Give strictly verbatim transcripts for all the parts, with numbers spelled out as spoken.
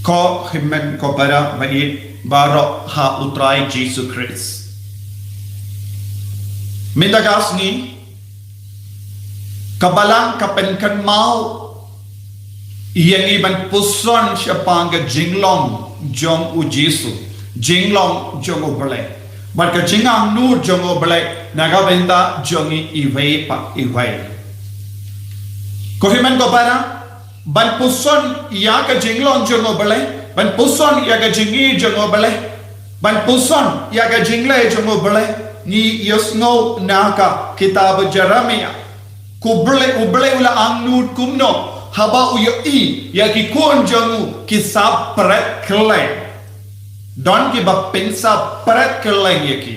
Ko hynmen ko para baieit baroh ha U Trai Jisu Khrist. Mynta ka sngi, ka Balang ka pynkynmaw ïa ngi ban puson shaphang ka jinglong jong U Jisu, jinglong jong U Blei, bad ka jingangnud jong U Blei na ka bynta jong ngi iwei pa iwei. Ko hynmen ko para, ban puson ïa ka jinglong jong U Blei, ban puson ïa ka jingïeit jong U Blei, ban puson ïa ka jingleh jong U Blei, ngi ïohsngew na ka kitab Jeremiah. Ko Blei, U Blei u la angnud kumno haba u ïohi ïa ki khun jong u ki sah pret kylleng. Don kiba pynsah pret kylleng ïa ki.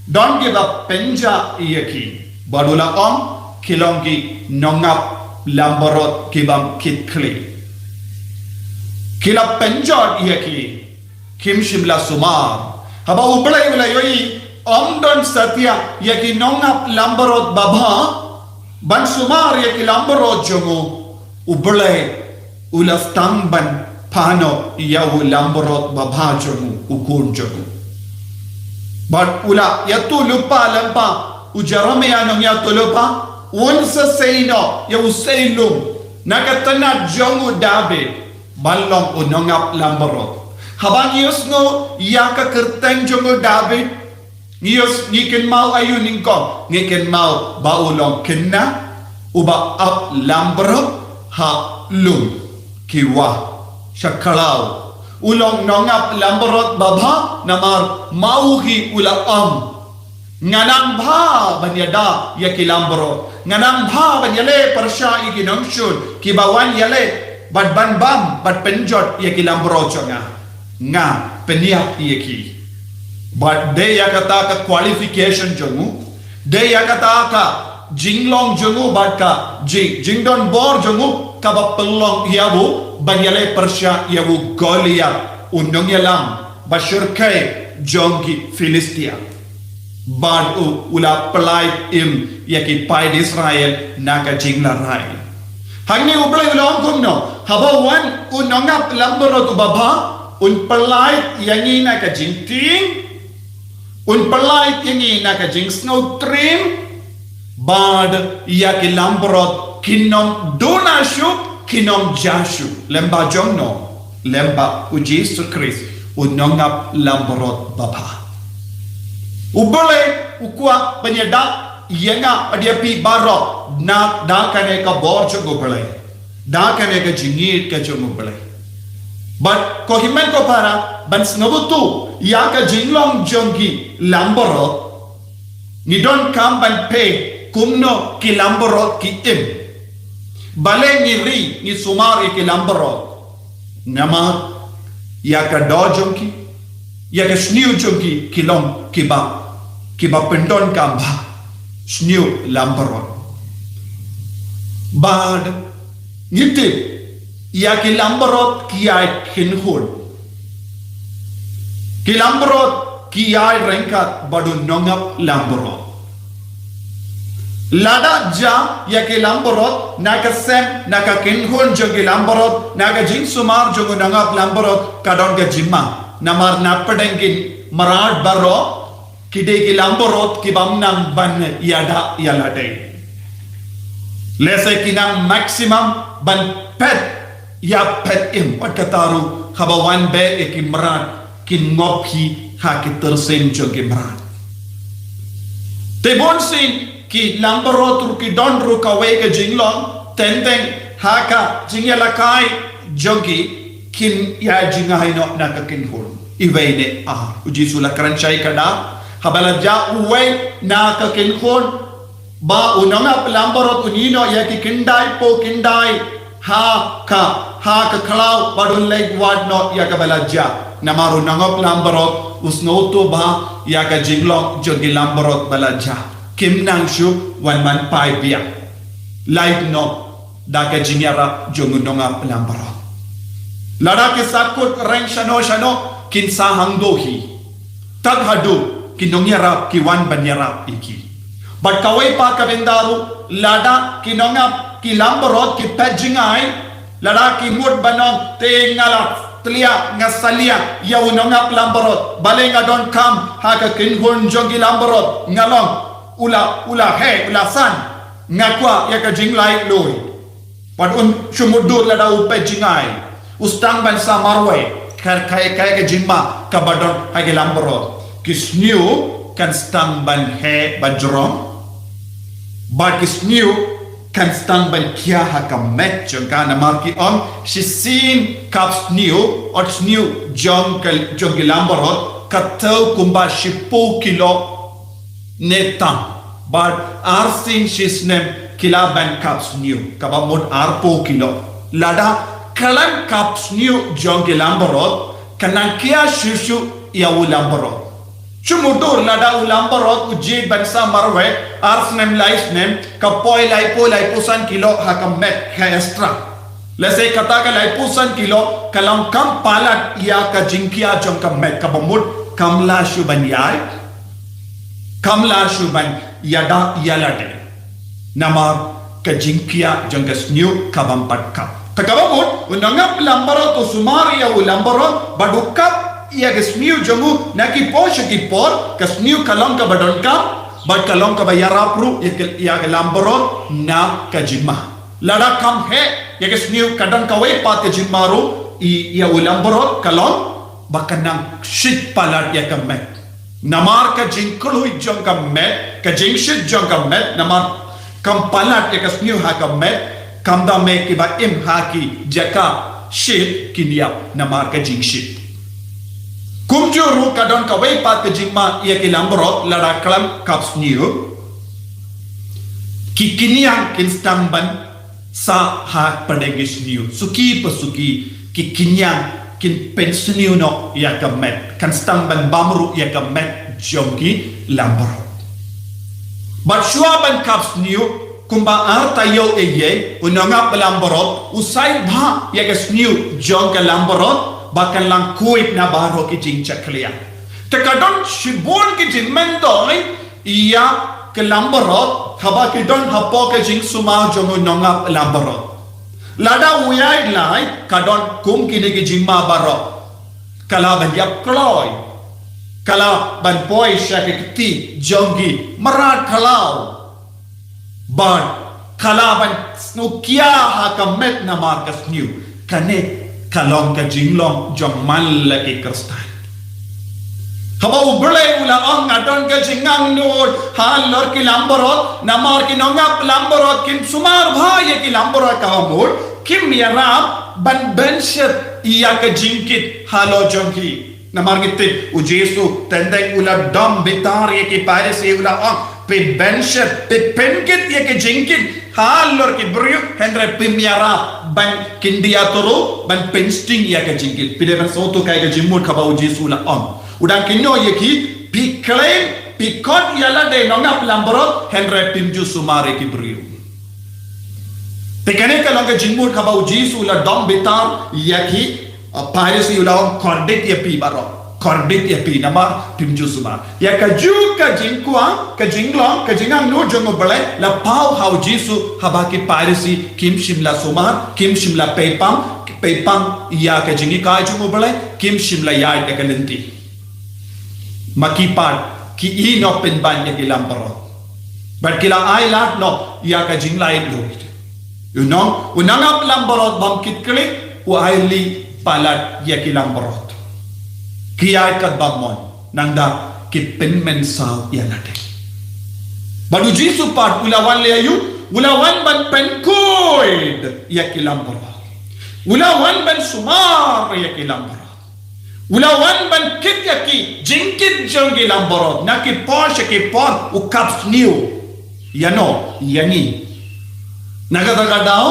Don kiba pynjah ïa ki. Bad u la ong, ki long ki nongap langbrot ki bym kit khlieh. Ki la pynjot ïa ki, kim shym la sumar. Haba U Blei u la ïohi ym don satia ïa ki nongap langbrot babha ban sumar ïa ki langbrot jong u, U Blei u la sdang ban phah noh ïa u langbrot babha jong u, u khun jong u. Bad u la ïathuhlypa lem bad u Jeremiah nongïathuhlypa, un sa sei noh ïa u sei lum na ka tnat jong u David ban long u nongap langbrot. Haba ngi ïohsngew ïa ka kyrteng jong u David, ngi ïohsngew, ngi kynmaw aïu nyngkong? Ngi kynmaw ba u long khynnah uba ap langbrot ha lum, ki wah sha khlaw. U long nongap langbrot babha namar ma u hi u la ong, nga nang bha ban ïada ïa ki langbrot, nga nang bha ban ïaleh pyrshah ïa ki nongshun kiba wan ïaleh bad ban bam bad pynjot ïa ki langbrot jong nga. Nga pynïap ïa ki. Bad dei ïa kata ka qualification jong u, dei ïa kata ka jinglong jong u bad ka ji-, jingdon bor jong u kaba pynlong ïa u ban ïaleh pyrshah ïa u Goliath, u nongïalam ba shyrkhei jong ki Philistia. Bad u, u la pyllait im ïa ki paid Israel na ka jinglarai. Hangne U Blei u la ong kumno? Haba wan u nongap langbrot uba bha, un pyllait ïa ngi na ka jingtieng, un pyllait ïa ngi na ka jingsngewtriem, bad ïa ki langbrot kin ym duna shuh, kin ym jia shuh. Lem bad jong no? Lem bad U Jisu Khrist, u nongap langbrot babha. U Blei u kwah ban ïada ïa nga bad ïa phi baroh na da kane ka bor jong U Blei, da kane ka jingïeit ka jong U Blei. Bad ko hynmen ko para, ban sngewthuh ïa ka jinglong jong ki langbrot, ngi donkam ban peit kumno ki langbrot ki im. Balei ngi ri, ngi sumar ïa ki langbrot? Namar ïa ka doh jong ki, ïa ka shñiuh jong ki, ki long kiba, kiba pyndonkam bha, shñiuh langbrot. Bad ngi tip ïa ki langbrot ki ïai kynhun. Ki langbrot ki ïai ryngkat bad u nongap langbrot. Lada jia ïa ki langbrot na ka sem, na ka kynhun jong ki langbrot, na ka jingsumar jong u nongap langbrot, ka don ka jingma. Namar na pdeng ki mrad baroh ki dei ki langbrot kibym nang ban ïada ïa lade. Lehse ki nang maximum ban phet ïa phet im, wat kata ruh haba wan beh ïa ki mrad kin ngop hi ha ki tyrsiem jong ki mrad. Te bunsien ki langbrot ruh ki don ruh kawei ka jinglong, teng teng ha ka jingïalehkai jong ki, kin ïa jngai noh na ka kynhun. Iwei ne ar. U Jisu la kren shai kata haba la jah uwei na ka kynhun, ba u nongap langbrot un ïehnoh ïa ki khyndai phew khyndai ha ka, ha ka khlaw bad un leit wad noh ïa kaba la jah. Namar u nongap langbrot u sngewthuh bha ïa ka jinglong jong ki langbrot ba la jah. Kim nang shuh wan man paidbah. Lait noh da ka jingïarap jong u nongap langbrot. Lada ki sahkut reng shano shano kin sah hangto hi, tad haduh ki nongïarap ki wan ban ïarap ïa ki. Bad kawei pat ka bynta ruh, lada ki nongap ki langbrot ki phet jngai, lada ki mut ban ong te nga la tlia, nga salia ïa u nongap lambarot. Balei nga donkam ha ka kynhun jong ki lambarot? Nga long u la, u la heh, u la san. Nga kwah ïa ka jinglaitluid. Bad un shu mutdur lada u peit jngai, u sdang ban sa marwei. Ka, ka, ka, ka jingma kaba don ha ki lambarot. Ki sniew kan sdang ban heh, ban jrong. Bad ki sniew kan sdang ban khia ha ka met jong ka, namar ki ong shisien kap sniew, ot sniew jong ka, jong ki lambarot, ka thew kumba shiphew kilo ne tang. Bad arsien shisnem ki lah ban kap sniew, kaba mut arphew kilo. Lada khlem kap sniew jong ki lambarot, kan nang khia shuh shuh ïa u lambarot. Shu mutdur lada u lambarot u jied ban sa marwei, ar snem, lai snem, ka poi laiphew, laiphew san kilo ha ka met, ha extra. Lehse kata ka laiphew san kilo ka long kam palat ïa ka jingkhia jong ka met, kaba mut kam lah shuh ban ïaid, kam lah shuh ban ïada ïa lade. Namar ka jingkhia jong ka sniew ka bym pat kap. Te kaba mut, u nongap lambarot u sumar ïa u lambarot, bad u kap ïa ka sniew jong u na ki por sha ki por, ka sniew ka long kaba donkam, bad ka long kaba ïarap ruh ïa ka, ïa ka lambarot na ka jingma. Lada kam heh ïa ka sniew, ka don kawei pat ka jingma ruh ïa, ïa u lambarot, ka long ba kan nang shit palat ïa ka met. Namar ka jingkhlaiñ jong ka met, ka jingshit jong ka met, namar kam palat ïa ka sniew ha ka met, kam da mih kiba im ha ki jaka shit kin ïap namar ka jingshit. Kumjuh ruh ka don kawei pat ka jingma ïa ki lambarot lada khlem kap sniew. Ki kynïang kin sdang ban sah ha pdeng ki sniew. Suki pa suki ki kynïang kin pynsniew noh ïa ka met. Kan sdang ban bam ruh ïa ka met jong ki lambarot. Bad shuwa ban kap sniew, kumba ar taïew eiei, u nongap lambarot u saitbha ïa ka sniew jong ka lambarot, ba kan nang khuid na baroh ki jingjakhlia. Te ka don shibun ki jingmyntoi ïa ka lambarot, haba ki don hapoh ka jingsumar jong u nongap lambarot. Lada u ïaid lai, ka don kum kine ki jingma baroh. Ka lah ban ïap kloi. Ka lah ban poi sha ka kti jong ki mrad khlaw. Bad ka lah ban sngewkhia ha ka met namar ka sniew. Kane ka long ka jinglong jong man la ki Khristan. Haba U Blei u la ong nga don ka jingangnud halor ki lambarot, namar ki nongap lambarot kim sumar bha ïa ki lambarot, kaba mut kim ïarap ban bynshit ïa ka jingkit halor jong ki. Namar ngi tip, U Jisu teng teng u la dom bitar ïa ki Pharisi, u la ong, phi bynshit, phi pynkit ïa ka jingkit halor ki briew, hynrei phim ïarap ban kyndiat ruh ban pynsting ïa ka jingkit. Phi dei ban sngewthuh ïa ka jingmut kaba U Jisu u la ong. U dang kynnoh ïa ki, phi claim, phi khot ïa lade nongap lambarot, hynrei phim ju sumar ïa ki briew. Te kane ka long ka jingmut kaba U Jisu u la dom bitar ïa ki, uh, Pharisi, u la ong, kordit ïa phi baroh. Kordit ïa phi namar phim ju sumar. Ïa kajuh ka jingkwah, ka jinglong, ka jingangnud jong U Blei la paw ha U Jisu haba ki Pharisi kim shym la sumar, kim shym la peit pang, peit pang ïa ka jinghikai jong U Blei, kim shym la ïaid ïa ka lynti. Ma ki pat ki ïehnoh pynban ïa ki lambarot. Bad ki la ailad noh ïa ka jinglaitluid. U nong, u nongap lambarot bym kit khlieh, u ailad palat ïa ki lambarot. Ki ïaid katba mon, nangta ki pynmynsaw ïa lade. Bad U Jisu pat u la wan leh aïu, u la wan ban pynkhuid ïa ki lambarot. U la wan ban sumar ïa ki lambarot. U la wan ban kit ïa ki jingkit jong ki lambarot, na ki por sha ki por u kap sniew. Ïano, ïa ngi. Na kata ka daw,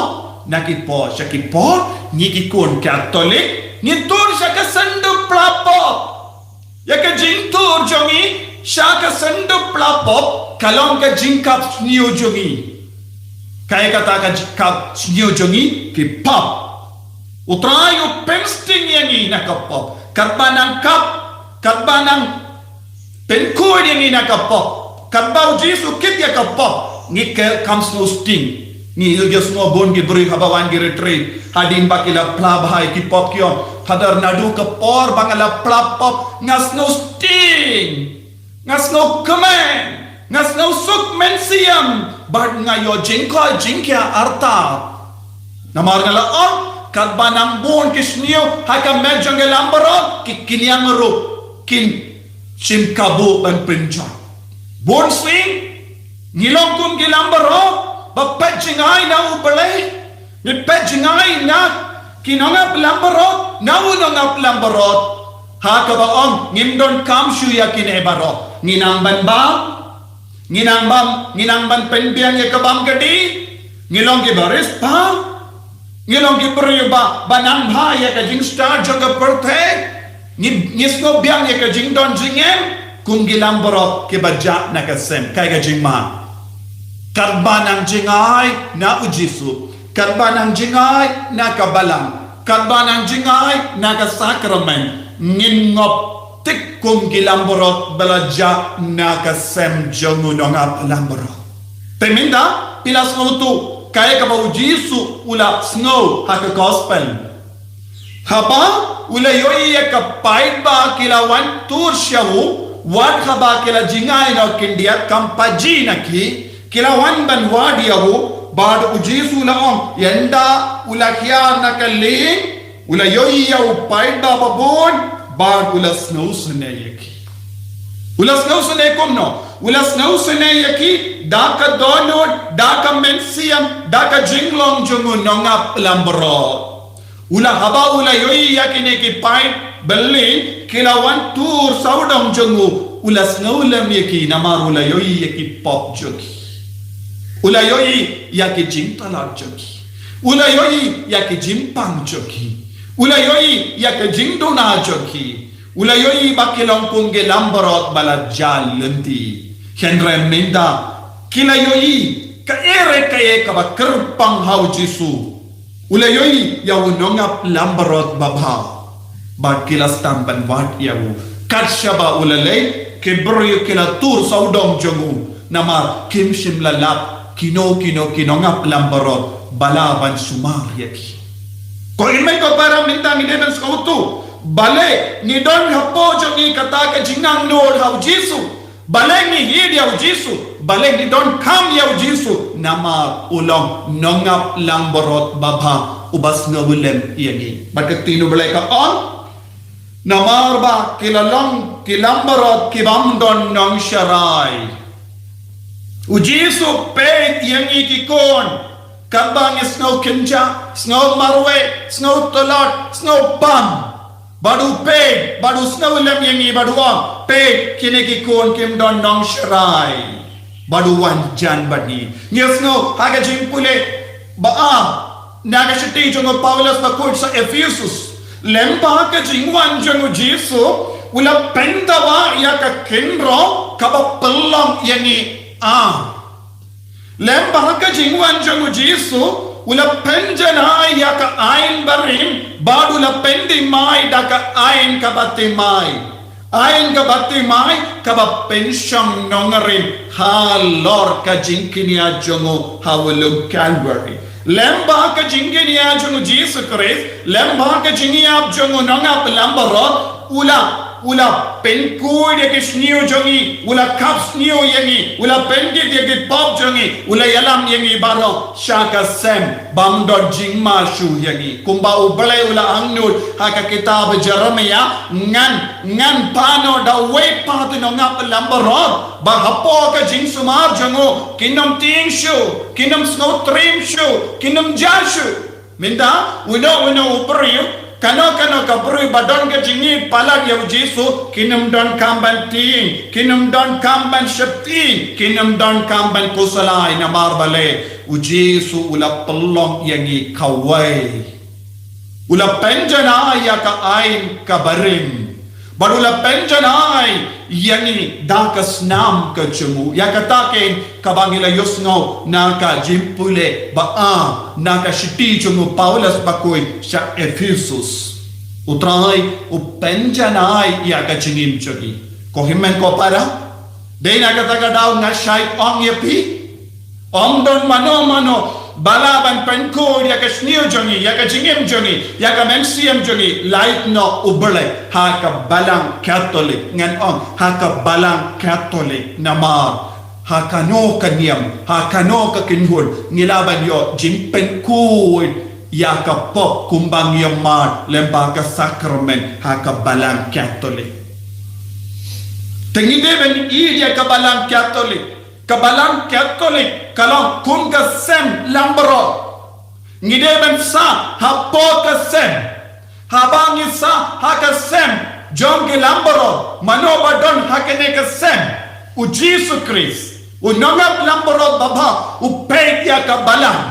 na ki por sha ki por, ngi ki khun Katholik, ngi tur sha ka synduh pla pop. Ïa ka jingtur jong ngi sha ka synduh pla pop, ka long ka jingkap sniew jong ngi. Kaei kata ka jingkap sniew jong ngi? Ki pop. U Trai u pynsting ïa ngi na ka pop. Katba nang kap, katba nang pynkhuid ïa ngi na ka pop, katba U Jisu kit ïa ka pop, ngi ka kam sniew sting. Ngi ïohi sngew bun ki briew haba wan ki retreat, hadien ba ki la phla bha ïa ki pop ki ong, Father, naduh ka por ba nga la phla pop nga sngew sting, nga sngew kmen, nga sngew suk mynsiem, bad nga ïoh jingkoit jingkhiah artat. Namar nga la ong, katba nang bun ki sniew ha ka met jong ki langbrot, ki khñiang ruh kin shim kabu ban pynjot. Bun sien ngi long kum ki langbrot ba peit jngai na U Blei. Ngi peit jngai na ki nongap langbrot, na u nongap langbrot. Ha kaba ong ngim donkam shuh ïa kine baroh. Ngi nang ban bam, ngi nang bam, ngi nang ban pynbiang ïa ka bam ka dih. Ngi long ki baris bha. Ngi long ki briew ba, ba nang bha ïa ka jingstad jong ka pyrthei. Ngi, ngi sngewbiang ïa ka jingdon jingem, kum ki langbrot kiba jah na ka sem, kaei ka jingma. Katba nang jngai na U Jisu, katba nang jngai na ka balang, katba nang jngai na ka sakramen, ngin ngop tik kum ki langbrot ba la jah na ka sem jong u nongap langbrot. Te mynta, phi la sngewthuh kaei kaba U Jisu u la sngew ha ka gospel. Haba u la ïohi ïa ka paidbah ki la wan tur sha u, wat haba ki la jngai noh khyndiat kam paji na ki, ki la wan ban wad ïa u, bad U Jisu u la ong, ynda u la hiar na ka lieng, u la ïohi ïa u paidbah ba bun, bad u la sngewsynei ïa ki. U la sngewsynei kumno, u la sngewsynei ïa ki da ka dohnud, da ka mynsiem, da ka jinglong jong u nongap langbrot. U la, haba u la ïohi ïa kine ki paid bylli ki la wan tur sawdong jong u, u la sngewlem ïa ki namar u la ïohi ïa ki pop jong ki. U la ïohi ïa ki jingtlot jong ki. U la ïohi ïa ki jingpang jong ki. U la ïohi ïa ki jingduna jong ki. U la ïohi ba ki long kum ki langbrot ba la jah lynti. Hynrei mynta ki la ïohi kaei re kaei kaba kyrpang ha U Jisu. U la ïohi ïa u nongap langbrot babha. Bad ki la sdang ban wad ïa u. Kat shaba u la leit, ki briew ki la tur sawdong jong u. Namar kim shym la lap kino kino ki nongap langbrot ba lah ban sumar ïa ki. Ko hynmen ko para, mynta ngi dei ban sngewthuh. Balei ngi don hapoh jong ngi kata ka jingangnud ha U Jisu. Balei ngi hiar ïa U Jisu, balei ngi donkam ïa U Jisu, namar u long nongap langbrot babha uba sngewlem ïa ngi. Bad ka ktien U Blei ka ong, namar ba ki la long ki langbrot ki bym don nongsharai. U Jisu u peit ïa ngi ki khun, katba ngi sngew kynjah, sngew marwei, sngew tlot, sngew pang. Bad u peit, bad u sngewlem ïa ngi, bad u ong, peit, kine ki khun kim don nongsharai. Bad u wan jan bad ngi. Ngi sngew ha ka jingpule ba ar na ka shithi jong u Paulus bakhuid sha Ephesus. Lem bad ka jingwan jong u Jisu, u la pyndawa ïa ka kynroh kaba pynlong ïa ngi ar. Lem bad ka jingwan jong u Jisu, u la pynjanai ïa ka aiñ barim, bad u la pyndih mai da ka aiñ kaba thymmai. Aiñ kaba thymmai, kaba pynshong nongrim halor ka jingkñia jong u ha u lum Calvary. Lem bad ka jingkñia jong u Jisu Khrist, lem bad ka jingïap jong u nongap langbrot, u la, u la pynkhuid ïa ki sniew jong ngi, u la khap sniew ïa ngi, u la pynkit ïa ki pop jong ngi, u la ïalam ïa ngi baroh sha ka sem bym don jingma shuh ïa ngi. Kumba U Blei u la angnud ha ka kitab Jeremiah, ngan, ngan pan noh da uwei pat u nongap langbrot ba hapoh ka jingsumar jong u kin ym tieng shuh, kin ym sngewtriem shuh, kin ym jah shuh. Mynta, uno uno u briew, kano kano ka briew ba don ka jingïeit palat ïa u Jisu, kin ym donkam ban tieng, kin ym donkam ban sheptieng, kin ym donkam ban khuslai. Namar balei? U Jisu u la pynlong ïa ngi kawei. U la pynjanai ïa ka aiñ ka barim. Bad u la pynjanai ïa ngi da ka snam ka jong u. Ïa kata kein kaba ngi la ïohsngew na ka jingpule ba ar na ka shithi jong u Paulus bakhuid sha Ephesus. U Trai u pynjanai ïa ka jingim jong ngi. Ko hynmen ko para, dei na kata ka daw nga shait ong ïa phi, ym don mano mano Ba lah ban pynkhuid ïa ka sniew jong ngi, ïa ka jingim jong ngi, ïa ka mynsiem jong ngi, lait noh u Blei ha ka balang Katholik, ngan ong, ha ka balang Katholik, namar ha kano ka niam, ha kano ka kynhun ngi lah ban ïoh jingpynkhuid ïa ka pop kumba ngi ïa mad lem bad ka sakramen ha ka balang Katholik. Te ngi dei ban ïeit ïa ka balang Katholik. Ka balang Katholik ka long kum ka sem langbrot. Ngi dei ban sah hapoh ka sem. Haba ngi sah ha ka sem jong ki langbrot, mano ba don ha kane ka sem? U Jisu Khrist, u nongap langbrot babha, u peit ïa ka balang.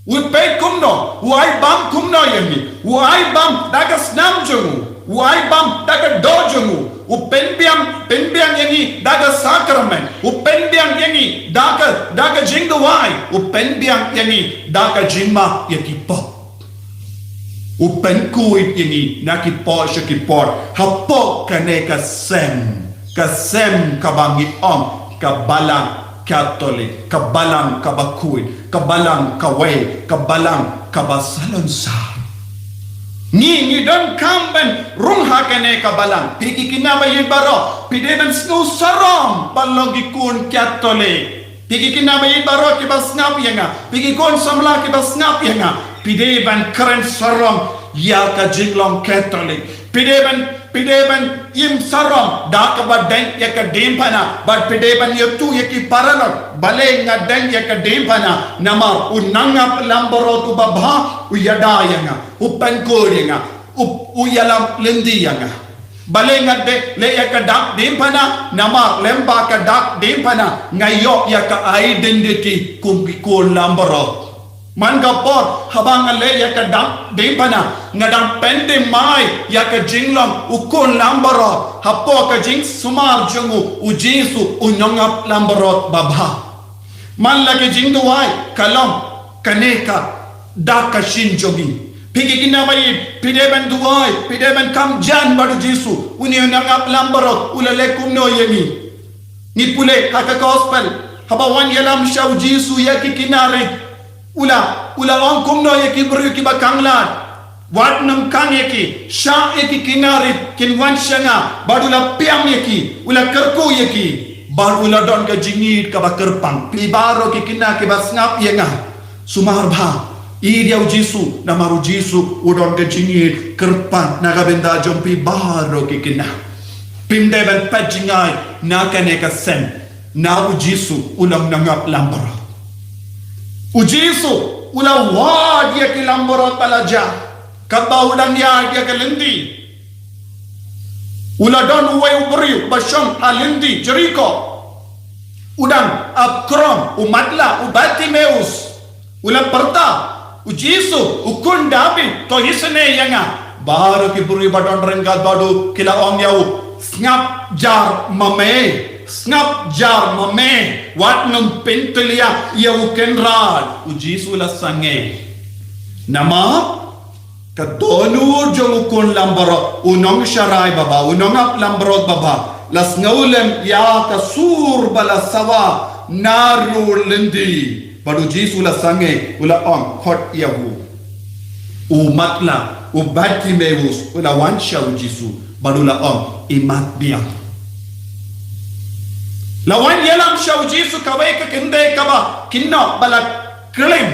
U peit kumno, u ai bam kumno ïa ngi, u ai bam da ka snam jong u, u ai bam da ka doh jong u, u pynbiang, pynbiang ïa ngi da ka sakramen, u pynbiang ïa ngi da ka, da ka jingduwai, u pynbiang ïa ngi da ka jingmap ïa ki pop. U pynkhuid ïa ngi na ki por sha ki por, hapoh kane ka sem, ka sem kaba ngi ong ka balang Katholik, ka balang kaba khuid, ka balang kawei, ka balang kaba salonsar. Ngi, ngi donkam ban rung ha kane ka balang. Phi ki khynnah ba ïeit baroh, phi dei ban sngew sarong ban long ki khun Katholik. Phi ki khynnah ba ïeit baroh kiba sngap ïa nga, phi ki khun samla kiba sngap ïa nga, phi dei ban kren sarong ïa ka jinglong Katholik. Phi dei ban, phi dei ban im sarong da kaba deng ïa ka diengphna, bad phi dei ban ïathuh ïa ki paralok, balei nga deng ïa ka diengphna, namar u nongap langbrot uba bha u ïada ïa nga, u pynkhuid ïa nga, u, u ïalam lynti ïa nga. Balei nga dei leh ïa ka dak diengphna, namar lem bad ka dak diengphna nga ïoh ïa ka identity kum ki khun langbrot. Man ka por haba nga leh ïa ka dak diengphna, nga dang pyndem mai ïa ka jinglong u khun langbrot hapoh ka jingsumar jong u, u Jisu u nongap langbrot babha. Man la ka jingduwai ka long kane ka dak ka shin jong ngi. Phi ki khynnah ba ïeit, phi dei ban duwai, phi dei ban kham jan bad u Jisu, une u nongap langbrot u la leh kumno ïa ngi. Ngi pule ha ka gospel, haba wan ïalam sha u Jisu ïa ki khynnah rit, u la, u la ong kumno ïa ki briew kiba khanglad? Wat nym khang ïa ki, shah ïa ki khynnah rit kin wan sha nga, bad u la pynïap ïa ki, u la kyrkhu ïa ki, bad u la don ka jingïeit kaba kyrpang. Phi baroh ki khynnah kiba sngap ïa nga, sumar bha, ïeit ïa u Jisu, namar u Jisu u don ka jingïeit kyrpang na ka bynta jong phi baroh ki khynnah. Phim dei ban pynjngai na kane ka sem, na u Jisu u long nongap langbrot. U Jisu u la wad ïa ki langbrot ba la jah, katba u dang ïaid ïa ka lynti. U la don uwei u briew ba shong ha lynti Jeriko. U dang ap khrong, u matlah, u Bartimeus. U la pyrta, u Jisu, u khun Dabid, to isynei ïa nga. Baroh ki briew ba don ryngkat bad u ki la ong ïa u, sngap jar ma me, sngap jar ma me. Wat nym pyntyllia ïa u Kynrad. U Jisu u la sangeh. Namar ka dohnud jong u khun langbrot, u nongsharai babha, u nongap langbrot babha, la sngewlem ïa ka sur ba la sawa na rud lynti. Bad u Jisu u la sangeh, u la ong, khot ïa u. U matlah, u Bartimeus, u la wan sha u Jisu, bad u la ong, imat biang. La wan ïalam sha u Jisu kawei ka kynthei kaba kynnoh ba la klim.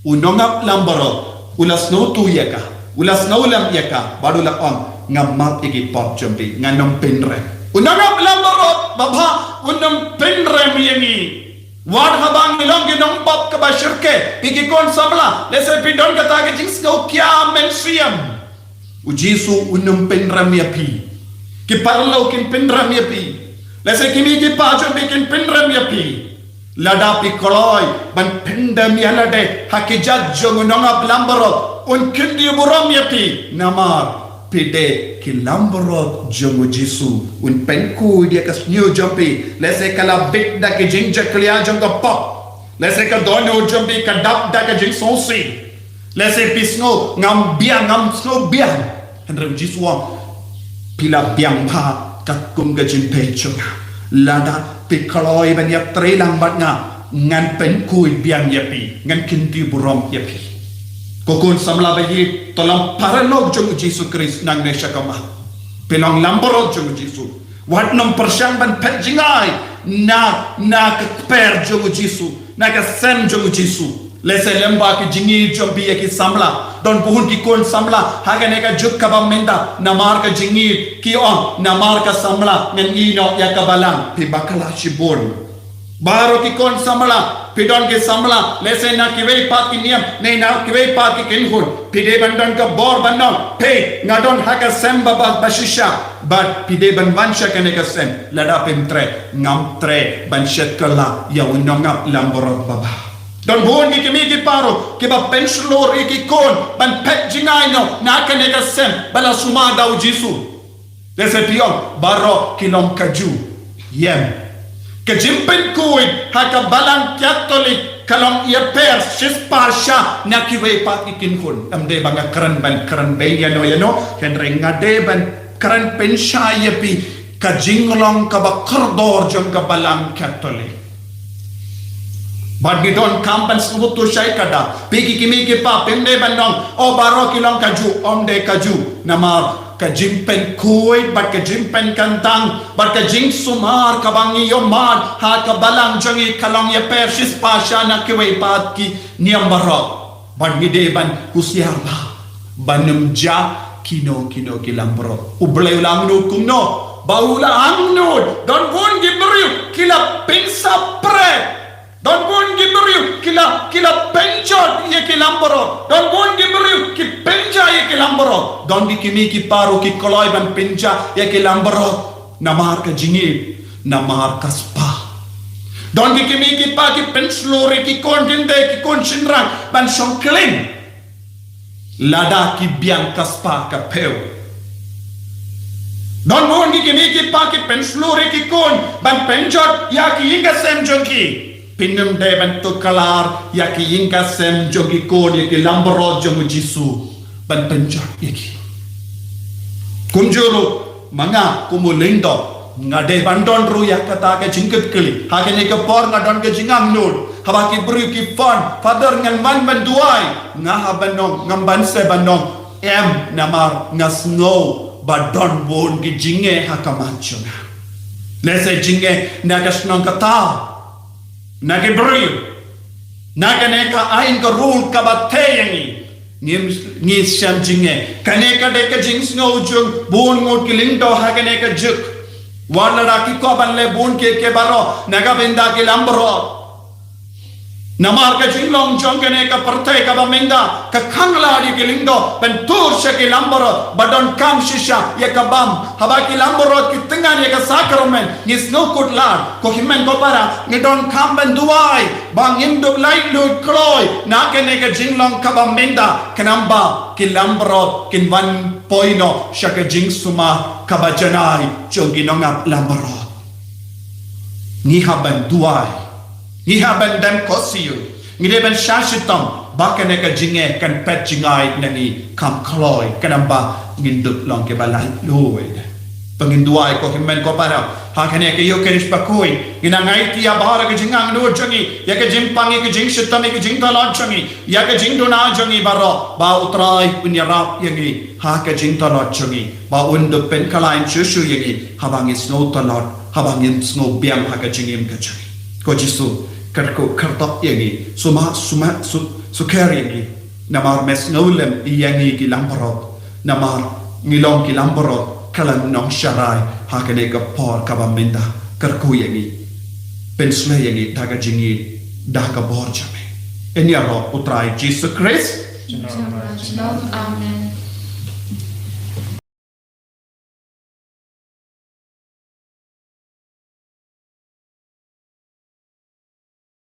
U nongap langbrot u la sngewthuh ïa ka, u la sngewlem ïa ka, bad u la ong, nga map ïa ki pop jong phi, ngan ym pynrem. U nongap langbrot babha un ym pynrem ïa ngi. Wat haba ngi long ki nongpop kaba shyrkhei, phi ki khun samla, lehse phi don kata ka jingsngew khia mynsiem. U Jisu un ym pynrem ïa phi. Ki paralok kin pynrem ïa phi. Lehse ki mei ki pa jong phi kin pynrem ïa phi. Lada phi kloi ban pyndem ïa lade ha ki jait jong u nongap langbrot, un kyntiew burom ïa phi. Namar phi dei ki langbrot jong u Jisu. Un pynkhuid ïa ka sniew jong phi. Lehse ka la bit da ki jingjakhlia jong ka pop. Lehse ka dohnud jong phi ka dap da ka jingsngewsih. Lehse phi sngew ngam biang, ngam sngew biang. Hynrei u Jisu u ong, phi la biang bha katkum ka jingpeit jong nga. Lada phi kloi ban ïatrei lang bad nga, ngan pynkhuid biang ïa phi, ngan kynti burom ïa phi. Ko khun samla ba ïeit, to long paralok jong u Jisu Khrist nangne sha kamai. Phi long langbrot jong u Jisu. Wat nym pyrshang ban phet jngai na, na ka kper jong u Jisu, na ka sem jong u Jisu. Lehse lem bad ki jingïeit jong phi ïa ki samla. Don bun ki khun samla ha kane ka juk kaba mynta, namar ka jingïeit ki ong, namar ka samla ngan ïehnoh ïa ka balang. Phi bakla shibun. Baroh ki khun samla, phi don ki samla, lehse na kiwei pat ki niam, ne na kiwei pat ki kynhun. Phi dei ban don ka bor ban ong, phi, nga don ha ka sem ba, ba, ba shisha. Bad phi dei ban wan sha kane ka sem, lada phim treh, ngam treh ban shet kylla ïa u nongap langbrot babha. Don bun ki kmie ki para kiba pynshlur ïa ki khun ban phet jngai noh na kane ka sem ba la sumar da u Jisu. Lehse phi ong, baroh ki long kajuh. Ym. Ka jingpynkhuid ha ka balang Katholik ka long ïapher shispah sha na kiwei pat ki kynhun. Ym dei ba nga kren ban kren beiñ ïano ïano, hynrei nga dei ban kren pynshai ïa phi ka jinglong kaba kordor jong ka balang Katholik. Bad ngi donkam ban sngewthuh shai, lada phi ki kmie ki para phim dei ban ong, o baroh ki long kajuh, ym dei kajuh. Namar ka jingpynkhuid bad ka jingpynkyntang bad ka jingsumar kaba ngi ïohmad ha ka balang jong ngi ka long ïapher shispah sha na kiwei pat ki niam baroh. Bad ngi dei ban husiar bha ban ym jia kino kino ki langbrot. U Blei u la angnud kumno? Ba u la angnud, don bun ki briew ki la pynsaphriang. Don bun ki briew ki la, ki la pynjot ïa ki langbrot. Don bun ki briew ki pynjia ïa ki langbrot. Don ki kmie ki para ki kloi ban pynjia ïa ki langbrot. Namar ka jingïeit, namar ka spah. Don ki kmie ki para ki pynshlur ïa ki khun kynthei, ki khun shynrang ban shong khlem lada ki biang ka spah ka phew. Don bun ki kmie ki para ki pynshlur ïa ki khun ban pynjot ïa ki ïing ka sem jong ki. Phim dei ban tuklar ïa ki ïing ka sem jong ki khun ïa ki langbrot jong u Jisu ban pynjot ïa ki. Kumjuh ruh ma nga kum u lyngdoh, nga dei ban don ruh ïa kata ka jingkitkhlieh. Ha kane ka por nga don ka jingangnud. Haba ki briew ki phone, Father, ngan wan ban duwai. Nga hap ban ong, ngam banse ban ong, em, namar nga sngew ba don bun ki jingeh ha khmat jong nga. Lehse jingeh na ka shnong ka thaw, na ki briew, na kane ka aiñ ka rule kaba theh ïa ngi. Ngi, ngi shem jingeh. Kane ka dei ka jingsngew jong bun ngut ki lyngdoh ha kane ka juk. Wat lada ki kwah ban leh bun kiei kiei baroh na ka bynta ki langbrot. Namar ka jinglong jong kane ka pyrthei kaba mynta ka khang lad ïa ki lyngdoh ban tur sha ki langbrot ba donkam shisha ïa ka bam. Haba ki langbrot ki tyngan ïa ka sakramen, ngi sngewkhuslai. Ko hynmen ko para, ngi donkam ban duwai ba ngin dup laitluid kloi na kane ka jinglong kaba mynta, khnang ba ki langbrot kin wan poi noh sha ka jingsumar kaba janai jong ki nongap langbrot. Ngi hap ban duwai. Ngi hap ban dem khohsiew. Ngi dei ban shah shitom ba kane ka jingeh kan phet jngai na ngi kham kloi, khnang ba ngin dup long kiba laitluid. Ba ngin duwai ko hynmen ko para ha kane ka Ïukharist bakhuid. Ngin nang aiti ïa baroh ka jingangnud jong ngi, ïa ka jingpang, ïa ka jingshitom, ïa ka jingtlot jong ngi, ïa ka jingduna jong ngi baroh, ba U Trai un ïarap ïa ngi ha ka jingtlot jong ngi, ba un dup pynkhlaiñ shuh shuh ïa ngi haba ngi sngew tlot, haba ngin sngew biang ha ka jingim ka jong ngi. Ko Jisu, kyrkhu kyrdoh ïa ngi, sumar, sumar, su, sukher ïa ngi. Namar me sngew lem ïa ngi ki langbrot. Namar ngi long ki langbrot khlem nongsharai ha kane ka por kaba mynta. Kyrkhu ïa ngi, pynshlei ïa ngi da ka jingïeit, da ka bor jong me. Ïaroh U Trai Jisu Khrist. Shalom, shalom. Amen.